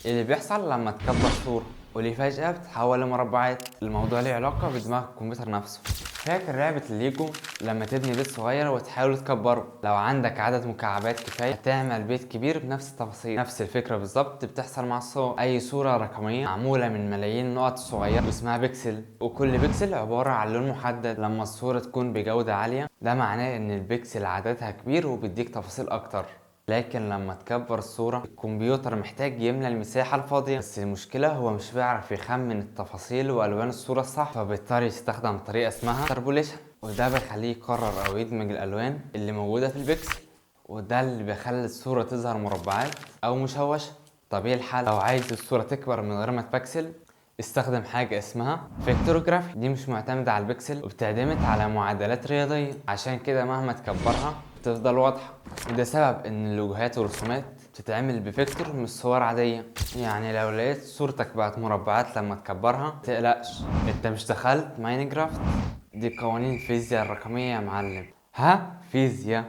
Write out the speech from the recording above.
اللي بيحصل لما تكبر صورة واللي فجأة بتتحول لمربعات؟ الموضوع ليه علاقة بدماغ الكمبيوتر نفسه. فاكر لعبة الليجو لما تبني بيت صغير وتحاول تكبره؟ لو عندك عدد مكعبات كفاية هتعمل بيت كبير بنفس التفاصيل. نفس الفكرة بالظبط بتحصل مع الصور. أي صورة رقمية معمولة من ملايين النقط الصغيرة واسمها بيكسل، وكل بيكسل عبارة عن لون محدد. لما الصورة تكون بجودة عالية ده معناه إن البيكسل عددها كبير وبيديك تفاصيل أكتر. لكن لما تكبر الصورة الكمبيوتر محتاج يملى المساحة الفاضية، بس المشكلة هو مش بيعرف يخمن التفاصيل وألوان الصورة الصح، فبيضطر يستخدم طريقة اسمها interpolation، وده بيخليه يكرر أو يدمج الألوان اللي موجودة في البكسل، وده اللي بيخلي الصورة تظهر مربعات أو مشوشة. طب ايه الحل؟ لو عايز الصورة تكبر من غير ما تبكسل استخدم حاجة اسمها vectography. دي مش معتمدة على البكسل وبتعتمد على معادلات رياضية، عشان كده مهما تكبرها بتفضل واضحة. وده سبب ان اللوجوهات والرسومات بتتعمل ب vector مش صور عادية. يعني لو لقيت صورتك بقت مربعات لما تكبرها متقلقش، انت مش دخلت ماينكرافت. دي قوانين الفيزياء الرقمية يا معلم. ها فيزياء.